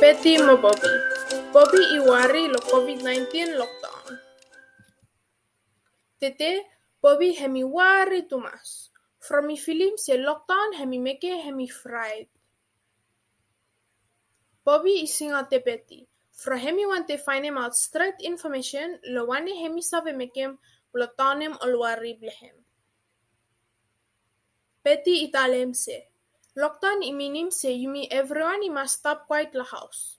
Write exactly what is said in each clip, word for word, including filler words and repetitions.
Peti mo Bobi. Bobi i wari lo COVID nineteen lockdown. Tede, Bobi hemi wari tumas. From i filim se lockdown hemi mekem hemi fraet. Bobi i singaot Peti from hemi wantem faenemaot stret infomesen lo wanem hemi save mekem blo taonem ol wari blo hem. Peti i talem se, lockdown i minim se yumi evriwan i mas stap kwaet lo haos.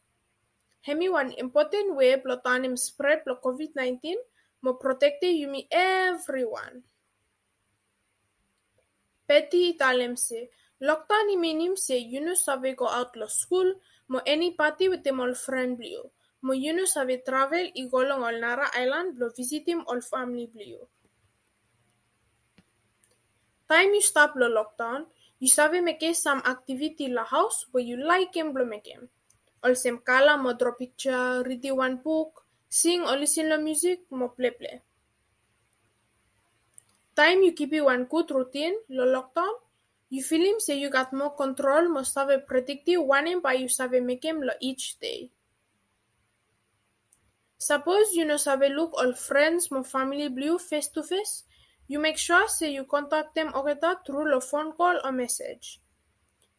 Hemi wan impoten wei blo taonem spred blo COVID nineteen mo protektem yumi evriwan. Peti i talem se, lockdown i minim se yu no save goaot lo skul mo eni pati wetem ol fren blo yu, mo yu no save travel i go long ol nara aelan blo visitim ol famle blo yu. Taem yu stap lo lockdown, yu save mekem sam aktiviti lo haos we yu laekem blo mekem, olsem kala mo dro piksa, ridim wan buk, sing o lisin lo musik mo pleple. Taem yu kipim wan gud rutin lo lockdown, yu filim se yu gat moa kontrol mo save prediktim wanem bae yu save mekem lo each dei. Sapos yu no save luk ol frens mo famle blo yu fes tu fes, yu mek sua se yu kontaktem olgeta tru lo fon kol o mesej.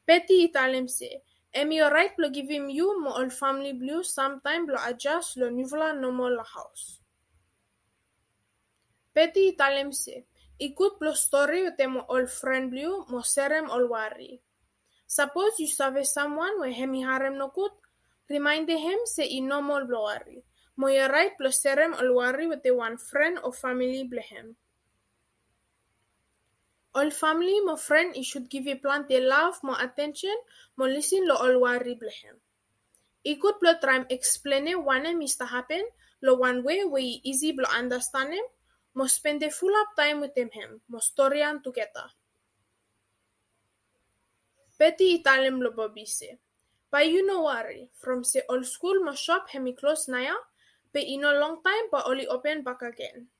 Peti i talem se, hemi oraet blo givim yu mo ol famle blo yu samtaem blo adjas lo niufala nomol lo haos. Peti i talem se, i gud blo stori wetem ol fren blo yu mo serem ol wari. Sapos yu save samwan we hemi harem nogud, rimaendem hem se i nomol blo wari, mo i oraet blo serem ol wari wetem wan fren o famle blo hem. Ol famle mo fren i sud givim plante lav mo atensen mo lisin lo ol wari blo hem. I gud blo traem eksplenem wanem i stap hapen lo wan wei we i isi blo andastanem, mo spendem fulap taem wetem hem mo storian tugeta. Peti i talem lo Bobi se, bae yu no wari, from se ol skul mo sop hemi klos naoia, be i no longtaem bae oli open bakegen.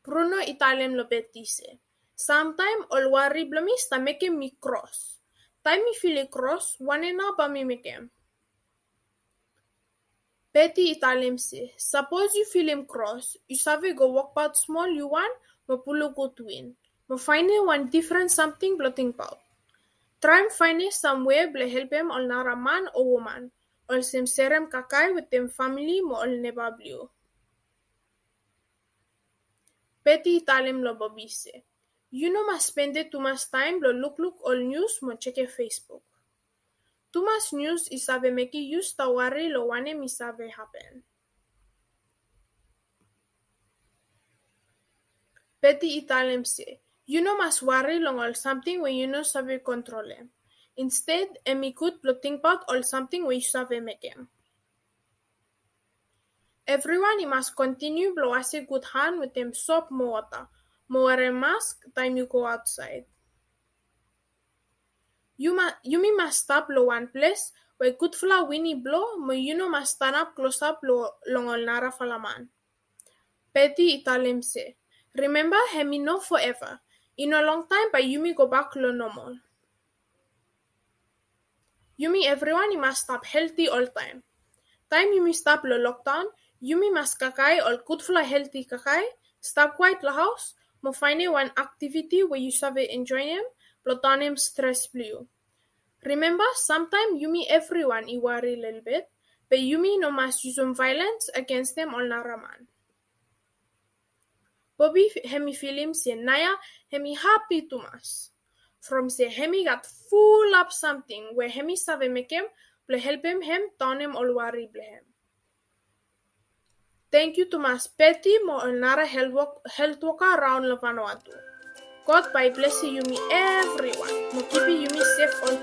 Bruno i talem lo Peti se, samtaem ol wari blo mi stap mekem mi kros. Taem mi filim kros, wanem nao bae mi mekem? Peti i talem se, sapos yu filim kros, yu save go wokbaot smol yu wan mo pulum gud win, mo faenem wan difren samting blo tingbaot. Traem faenem samwe blo helpem ol nara man o woman, olsem serem kakae wetem famle mo ol neba blo yu. Peti i talem lo Bobi se, yu no mas spendem tumas taem blo lukluk ol nius mo jekem Facebook. Tumas nius i save mekem yu stap wari lo wanem i save hapen. Peti i talem se, yu no mas wari long ol samting we yu no save kontrolem. Insted, hemi gud blo tingbaot ol samting we yu save mekem. Evriwan i mas kontiniu blo wasem gud han wetem sop mo wota, mo werem mask taem yu go aotsaed. Yu ma-, yumi mas stap lo wan ples we gudfala win i blo, mo yu no mas stanap klosap lo, long ol narafala man. Peti i talem se, rimemba, hemi no foeva. I no longtaem bae yumi gobak lo nomol. Yumi evriwan i mas stap helti oltaem. Taem yumi stap lo lockdown, yumi mas kakae ol gudfala helti kakae, stap kwaet lo haos, mo faenem wan aktiviti we yu save enjoem blo taonem stres blo yu. Rimemba, samtaem yumi evriwan i wari lelebet, be yumi no mas yusum vaelens agensem ol nara man. Bobi hemi filim se naoia hemi hapi tumas, from se hemi gat fulap samting we hemi save mekem blo helpem hem taonem ol wari blo hem. Tangkiu tumas Peti mo ol nara helt wok-, helt woka raon lo Vanuatu. God bae i blesem yumi evriwan mo kipim yumi sef ol